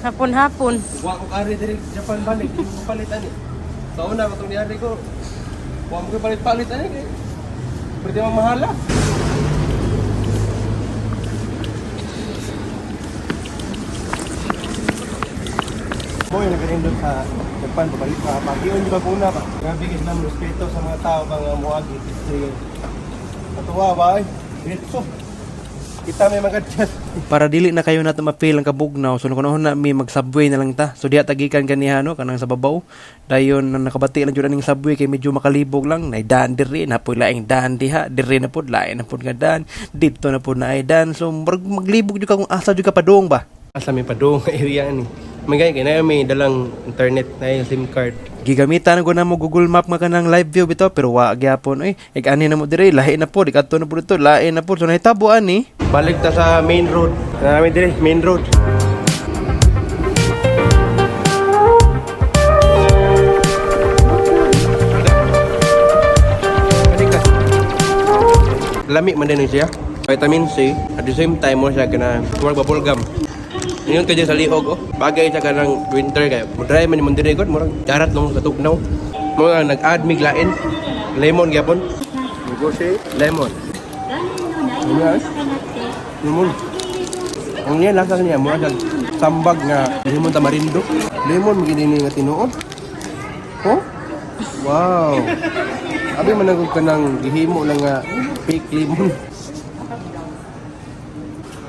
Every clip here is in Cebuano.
Hapon-hapon. Wa ko kari diri Japan balik, di ko palit ani. Sa una katong niari ko, wa mo ko palit-palit ani kay pwede mamahala. Boy, nagkanindot sa Japan, pabalik pa. Pagiyon di ba kuna ba? Grabe kasi na respeto sa mga tao bang muagi. Katuwa ba ay? Diretso. Kita may mga chat. Para dili na kayo nato ma-feel ang kabugnaw, so kuno na mi mag-subway na lang ta. So diha tagikan ganiha no, kanang sa babaw. Dayon nang nakabati lang jud aning subway kay medyo makalibog lang, nay daan diri na poy laing daan diha, diri na pod lain na pod nga daan, didto na pod na ay daan. So murag maglibog jud ka kung asa jud ka padung ba. Asa may padung area ni. May kay na may dalang internet na yung SIM card. Gigamitan ko na mo Google Map nga kanang live view bitaw, pero wa gyapon oy. Ik ani na mo diri, lahi na pod, ikadto na pod dito, lahi na pod. So nahitabo ani. Balik ta sa main road. Na namin dire main road. Balik ka. Lami man din siya. Vitamin C. At the same time mo siya kana murag bubble gum. Ingon ka dyan sa liog oh. Bagay siya kanang winter kay. Mo dry man imong dire god, murag darat nung katugnaw. Mo nag-add mig lain. Lemon gyapon. Negosyo lemon. Yes. Lemon. Ang niya lasa niya mura siya sambag nga lemon tamarindo. Lemon magid ni nga tinuod. Oh? Wow. Abi man nagug kanang gihimo lang nga fake lemon.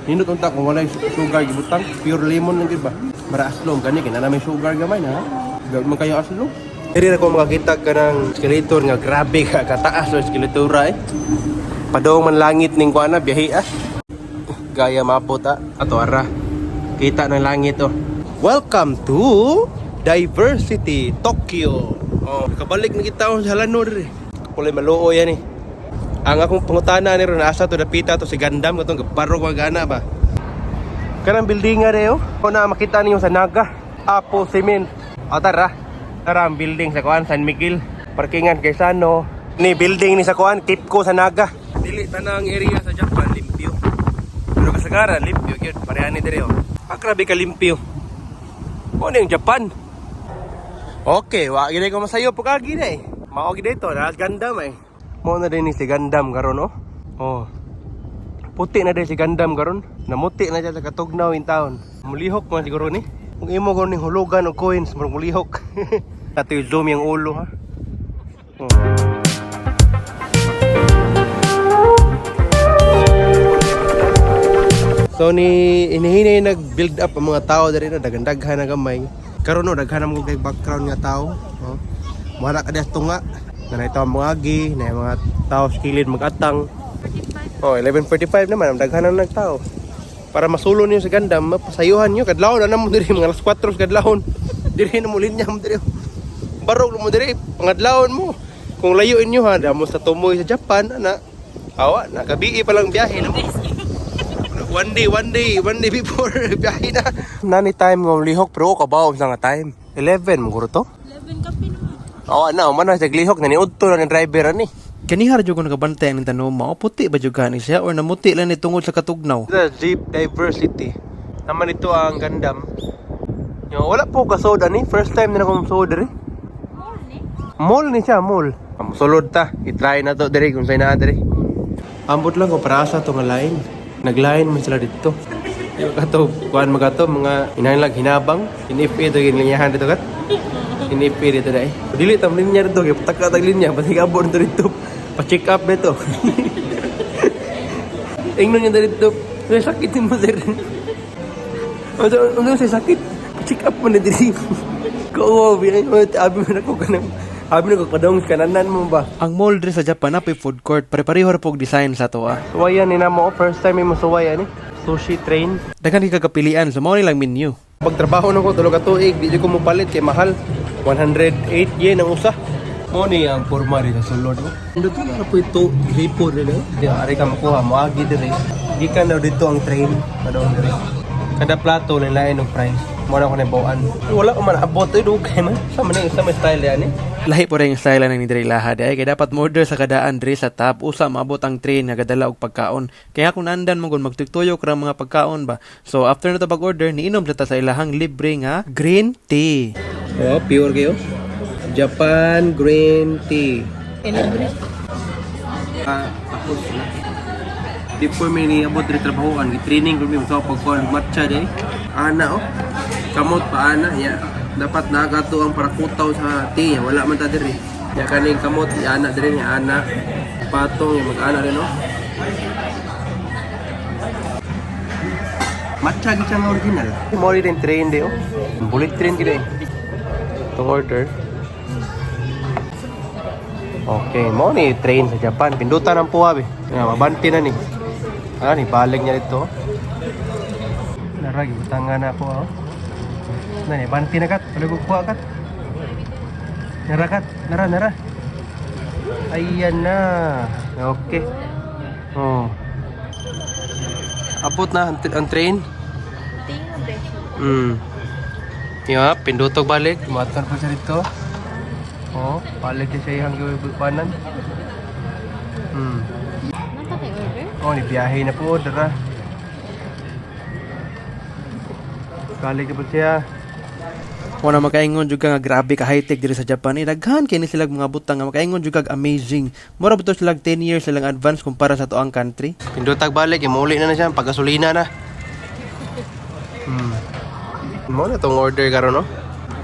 Nindot unta kung walay sugar gibutang, pure lemon lang gyud ba. Mara aslom gani kay na may sugar gamay na. Gawin man kayo aslom. Diri ra ko makakita ka ng escalator nga grabe ka kataas sa escalator eh. Padong man langit ning kuana biyahe ah. Gaya mabot ah. Ato ara. Kita ng langit oh. Welcome to Diversity Tokyo. Oh, kabalik na kita oh, sa Halanor eh. Kulay maluo yan eh. Ang akong pangutana ni ron asa to dapita to si Gundam katong barog magana ba. Kanang building nga oh. Ko na makita ninyo sa Naga. Apo Cement. O tara. Tara ang building sa kuan San Miguel. Parkingan kay Sano. Ni building ni sa kuan Kipco sa Naga. Dili tanang area sa Japan limpyo. Pero kasagaran limpyo gyud pareha ni dire oh. Ah, grabe ka limpyo. Mo yung Japan. Okay, wa gid ko masayo pag agi na eh. Mao gid ito, na Gundam eh. Mo na din ni si Gundam karon oh. Oh. Puti na din si Gundam karon. Namuti na siya sa katugnaw in town. Mulihok man siguro ni. Kung imo karon ning hulugan og coins, murag mulihok. Ato yung zoom yung ulo ha. Oh. So ni inihinay nag-build up ang mga tao diri no, daghan-daghan na gamay. Karon no, daghan na mo kay background nga tao, no. Mara ka diha tunga. Na ito ang mga agi, na mga tao sa kilid magatang. Oh, 11:45 naman, ang daghan na nagtao. Para masulo niyo sa Gundam, mapasayuhan niyo kadlawon na namo diri mga alas 4 sa kadlawon. Diri na mo linya mo diri. Barog mo diri pangadlawon mo. Kung layo inyo ha, damo sa tumoy sa Japan ana. Awa, nakabii pa lang biyahe na mo. One day, one day, one day before biyahe na. Nani time nga lihok pero kabaw sa nga time. 11 mo guro to. 11 kape naman. Oo na, man na sa lihok na niudto na ni driver ani. Kaniha ra jud ko nakabantay ang tanong mo, puti ba jud gani siya or namuti lang ni tungod sa katugnaw? The Jeep Diversity. Naman ito ang Gundam. Yo, wala po ka soda ni. First time na akong soda rin. Mall ni? Mall ni siya, mall. Sulod ta. I-try na to diri kung sa'yo na diri. Ambot lang kung para asa to nga line. Nagline man sila dito. Yo kato, kuan mga to, mga inahin lang hinabang. In-FA to ginlinyahan dito kat. In-FA dito dai. Dili tam linya dito kay pataka tag linya pati abot dito dito. Pa-check up dito. Ingnon niya dito. May sakit mo sir. Ano ano sa sakit? Pa-check up mo na diri. Ko, abi mo na ko kanang abi na ko kadong kananan mo ba? Ang mall diri sa Japan na food court, pare-pareho ra pog design sa to ah. Suwayan ni na mo, first time mo suwayan ni. Sushi train. Daghan kay kagapilian, so mao nilang menu. Pagtrabaho na ko tulo ka tuig, di jud ko mopalit kay mahal. 108 yen ang usa. Mo ni ang porma rin sa sulod mo. Dito na po ito, gripo rin eh. Di ari ka makuha, moagi diri. Gikan daw dito ang train, padong diri. Kada plato lain og price. Mo na ko na bawaan. Wala ko man abot eh dugay man. Sa man sa may style yan eh. Lahi po rin yung style ng diri ilaha di ay kay dapat mo-order sa kadaan diri sa top usa maabot ang train nga gadala og pagkaon. Kaya kung andan mo gun magtuyok ra mga pagkaon ba. So after na to pag-order, niinom sa ta sa ilahang libre nga green tea. Oh, pure kayo. Japan green tea. Libre. Ah, tapos na. Before may niabot diri trabahoan, gi-training ko mi sa pagkuan matcha day. Ana oh. Kamot pa ana ya. Dapat nagato ang parakutaw sa tea, wala man ta diri. Ya kaning kamot ya ana diri ni ana. Patong ya mag-ana rin oh. Matcha gid siya nga original. Mo rin train di oh. Bullet train gid eh. Itong order. Okay, mo ni train sa Japan. Pindutan ang puha be. Nga mabanti na ni. Ah, ni balik niya dito. Nara gibutangan na ako oh. Na ni banti na kat. Palugog kuha kat. Nara kat. Nara nara. Ayan na. Okay. Oh. Abot na ang train. Tingnan beso. Ya, pindutog balik. Tumatar pa siya dito. Oh, balik siya sa iyang gibubanan. Nasa kay order? Oh, ni biyahe na po, dara. Balik na po siya. Wala makaingon jud ka nga grabe ka high-tech diri sa Japan. Eh, daghan kay ni sila mga butang nga makaingon jud kag amazing. Mura ba to sila 10 years silang advance kumpara sa toang country? Pindutag balik, imuli na na siya, paggasolina na. Mo na tong order karon no?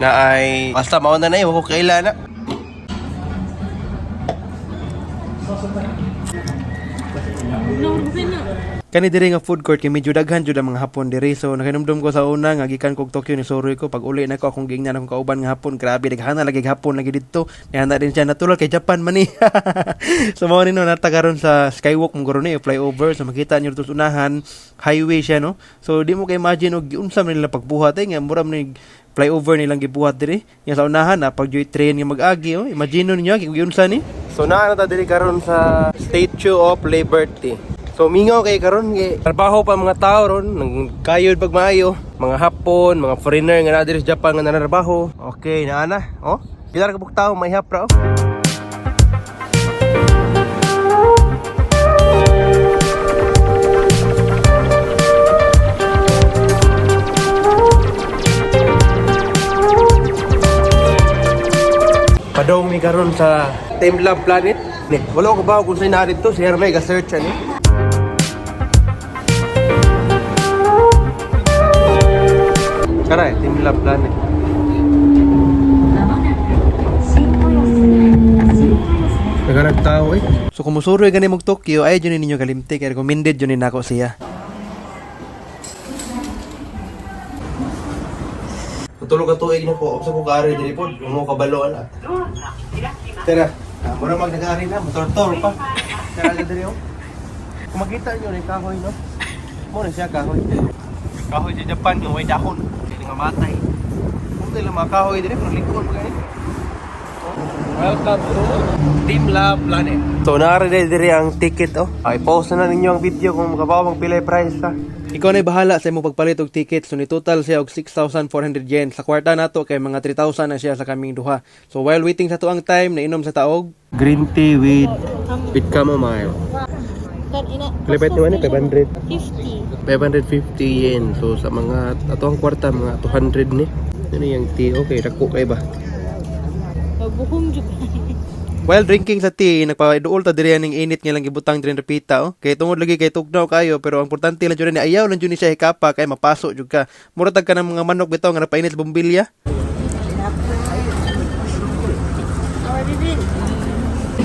Na ay basta mao na na eh, wa ko kaila na. Bugnaw na. Kani diri nga food court kay medyo daghan jud ang mga Hapon diri. So nakahinumdum ko sa una nga gikan kog Tokyo ni suroy ko pag uli nako akong giingnan akong kauban nga Hapon. Grabe daghana lagi Hapon lagi didto. Nihana din siya natural kay Japan man ni. So mao ni no nata karon sa skywalk mo karon ni flyover, so makita niyo dito sa unahan highway siya no. So di mo kay imagine og giunsa man nila pagbuhat eh nga mura man ni flyover nilang gibuhat diri. Nga sa unahan na pag train nga mag-agi oh. Imagine ninyo giunsa ni. So naa na ta diri karon sa Statue of Liberty. So mingaw kay karon kay trabaho pa mga tao ron, nang kayod pag maayo, mga Hapon, mga foreigner nga naa diri sa Japan nga nanarbaho. Okay, naa na. Oh, pila ra ka buok tao may hap ra oh. Padong mi karon sa Team Lab Planet. Ni, wala ko ba kung saan na dito, si Hermay ga-search ani. Karay, Team Lab Planet. Naghanap tao eh. So kung musuroy gani mog Tokyo, ay jud ninyo kalimti kay recommended jud ni nako siya. Tutulog ka tuig na ko, sa ko kaari diri pod, mo kabalo ala. Tara, ah, mura mag nag-ari na, motor-tor pa. Tara diri oh. Kung makita niyo ni kahoy no. Mo na siya kahoy. Kahoy sa Japan nga way dahon, kay nga matay. Kung dili mga kahoy diri pero likon pa kay. Welcome to Team Lab Planet. So naari diri ang ticket oh. Ay post na ninyo ang video kung makabaw magpilay price ta. Ikaw na bahala sa imong pagpalit og ticket. So ni total siya og 6,400 yen. Sa kwarta nato kay mga 3,000 na siya sa kaming duha. So while waiting sa tuang time, nainom sa taog. Green tea with chamomile. Kan ina. Palipit naman ni 500. 50. 550 yen. So sa mga ato ang kwarta mga 200 ni. Ano yung tea? Okay, dako kay ba? Buhong jud. While drinking sa tea, nagpaduol ta diri aning init nga lang gibutang diri repita oh. Kay tungod lagi kay tugnaw kayo pero ang importante lang jud ni ayaw lang jud ni siya hikapa kay mapaso jud ka. Mura tag ka ng mga manok bitaw nga napainit sa bombilya.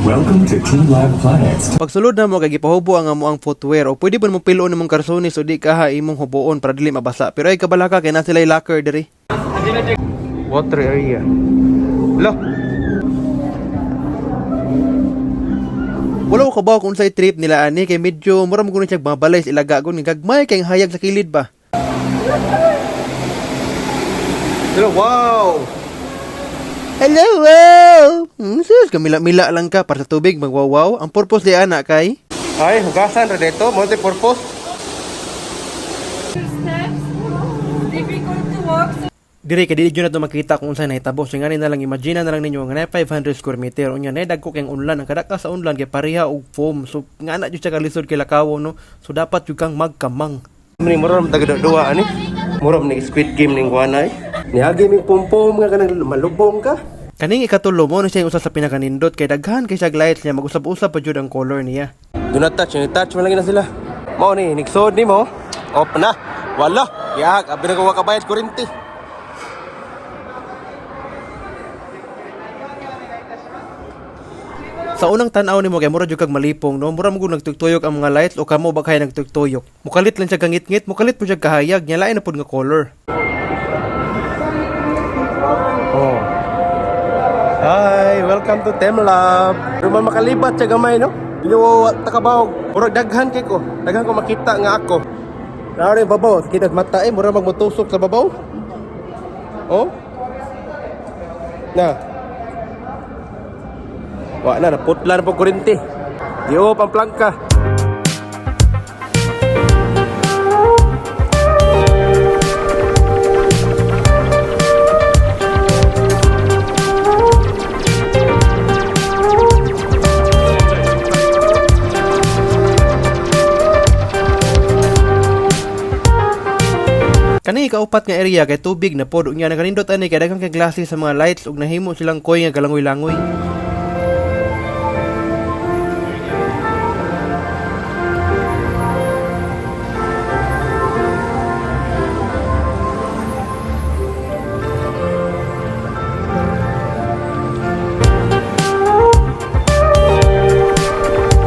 Welcome to Team Lab Planets. Pagsulod na mo kay gipahubo ang amo ang footwear o pwede ba mo piloon nimong karsonis o di ka ha imong huboon para dili mabasa. Pero ay kabala ka kay na sila locker diri. Water area. Lo. Wala ko kabaw kung unsay trip nila ani kay medyo mura mo kuno siya mabalay sa ilaga gon gagmay kay ang hayag sa kilid ba. Hello, wow. Hello, wow. Sus, kamila-mila lang ka para sa tubig magwawaw. Ang purpose di ana kay Ay, hugasan ra dito, multi-purpose. Steps. Difficult to walk. Dire kay dili jud nato makita kung unsay nahitabo. So ngani na lang, imagine na lang ninyo nga na 500 square meter, unya na dagko kay unlan, ang kadaka sa unlan kay pareha og foam. So ngana jud siya kalisod kay lakawo, no. So dapat jud kang magkamang. Mani mura man taga duwa ani. Mura man ni Squid Game ning kuanay. Niagi mig pumpom nga kanang malubong ka. Kaning ikatulo mo na siya yung usa sa pinakanindot kay daghan kay siya lights niya, mag-usab-usab pa jud ang color niya. Do not touch, ni touch man lagi na sila. Mao ni nigsod nimo. Off na. Wala. Yak, abi na ko kabayad kuryente. Sa unang tan-aw nimo kay mura jud kag malipong, no, mura mo gud nagtugtuyok ang mga lights o kamo ba kay nagtugtuyok. Mukalit lang siya kangitngit, mukalit po siya kahayag niya, lain na pud nga color. Oh. Hi, welcome to Temlab. Pero man makalibat siya gamay, no? Dili wa takabawog. Murag daghan kay ko. Daghan ko makita nga ako. Naa rin babaw, kita mata eh, mura magmutusok sa babaw. Oh. Na. Wa na, naputla na po kuryente. Di oh, pamplangka. Kani ikaupat nga area kay tubig na pod, unya nakanindot ani kay daghan kay klase sa mga lights ug nahimo silang koy nga galangoy-langoy.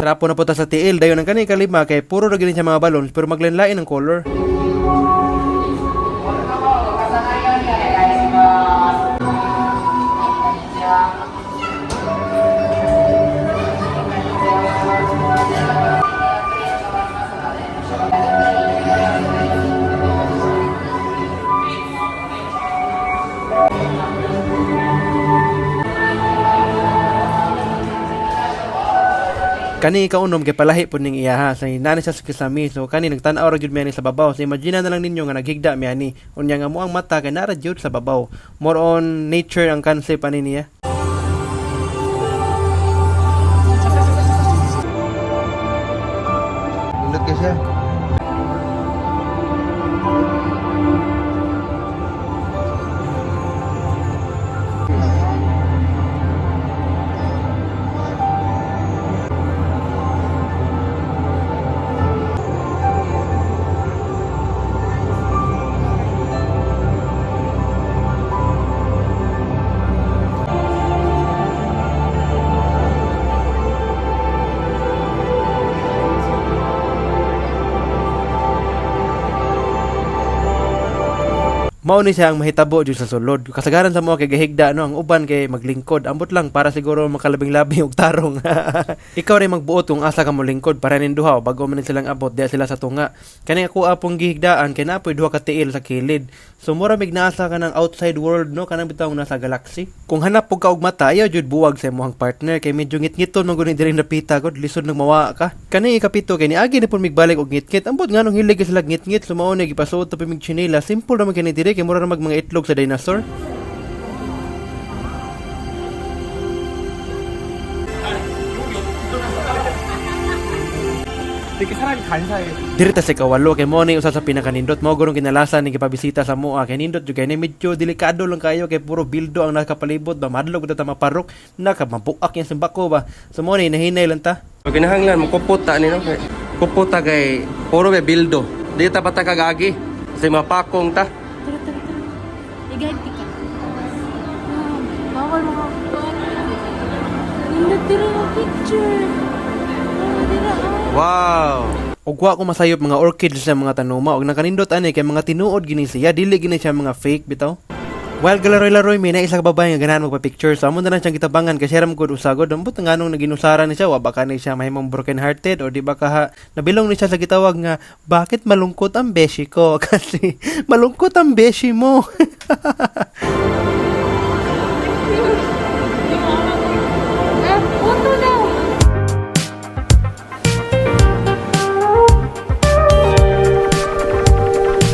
Trapo na po ta sa tiil dayon ang kani kalima kay puro ra gini siya mga balloons pero maglain-lain ang color. Kani ikaunom kay palahi pud ning iyaha sa nani siya sa kisami, so kani nagtan-aw ra gyud mi ani sa babaw. So imagine na lang ninyo nga naghigda mi ani, unya nga mo ang mata kay nara gyud sa babaw. More on nature ang concept ani niya. Nindot kay siya. Mao ni siya ang mahitabo jud sa sulod. Kasagaran sa mga kay gahigda, no, ang uban kay maglingkod. Ambot lang para siguro makalabing-labi og tarong. Ikaw rin magbuot kung asa ka mo lingkod para nin duha bago man silang abot diya sila sa tunga. Kani ako apong gihigdaan kay naapoy duha ka tiil sa kilid. So mura mig naasa ka ng outside world, no, kanang bitaw nasa galaxy. Kung hanap pug ka og mata, ayaw jud buwag sa imong partner kay medyo ngitngiton man gud ni diri napita gud, lisod nang mawa ka. Kani ikapito kay niagi na pud migbalik og ngitngit. Ambot nganong hilig sila ngitngit, so mao ni gipasuot ta mig tsinela. Simple ra man kini diri kay mura ra mag mga itlog sa dinosaur. 되게 사람이 간사해. Diri ta sa ikawalo kay mo ni usa sa pinakanindot, mao gurong kinalasan ni gipabisita sa moa kay nindot jud kay ni, medyo delikado lang kayo kay puro bildo ang nakapalibot ba, madlog ta maparok naka mabuak yang simbako ba. So mo ni nahinay lang ta. So, kinahanglan mo kupot ta ni, no? Kay kupot ta kay puro may bildo. Di ta pata kagagi. Kasi mapakong ta. Tara, tara, tara. I-guide ka. Ah, bawal mga. Nindot diri mo picture. Oh, dira oh. Wow. Ug wa ko masayop mga orchids sa mga tanuma og nakanindot ani kay mga tinuod gini siya, dili gini siya mga fake bitaw. While galaroy-laroy mi na isa ka babae nga ganahan magpa-picture, so amo na lang siyang gitabangan kay siya ra man gud usagod. Ambot nganong naginusara ni siya, wa ba ka ni siya mahimong broken hearted o di ba kaha nabilong ni siya sa gitawag nga bakit malungkot ang beshi ko kasi malungkot ang beshi mo. Eh, photo daw.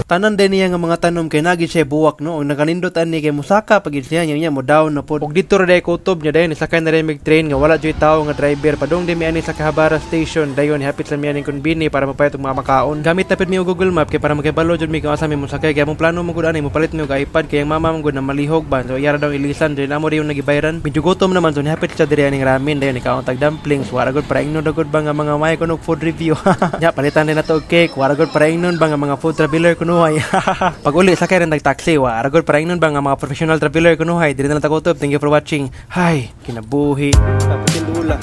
Tanan din niya nga mga tanom kay nagi siya buwak, no. Ang nakanindot ani kay musaka pag siya niya niya mo down na pod. Og didto ra day kutob niya, dayon sakay na rin mig train nga wala joy tawo nga driver. Padung di mi ani sa Kahabara Station, dayon hapit sa mi aning konbini para mapayat og mga makaon. Gamit na pud mi og Google Map kay para makibalo jud mi kung asa mi mosakay, kay among plano mo gud ani mopalit mi og iPad kay ang mama mo gud na malihog ba. So iyara daw ilisan, dayon amo rin yung nagibayran. Medyo gutom naman, so nihapit siya diri aning ramen, dayon ikaw tag dumplings. Wara gud para ingnon gud ba nga mga may kunog food review. Nya palitan din nato og cake. Wara gud para ingnon ba nga mga food traveler kunuhay. Pag uli, sakay rin taxi. Wara gud para ingnon ba nga mga professional traveler kunuhay. Diri na lang takutob. Thank you for watching. Hay, kinabuhi. Tapos yung dula.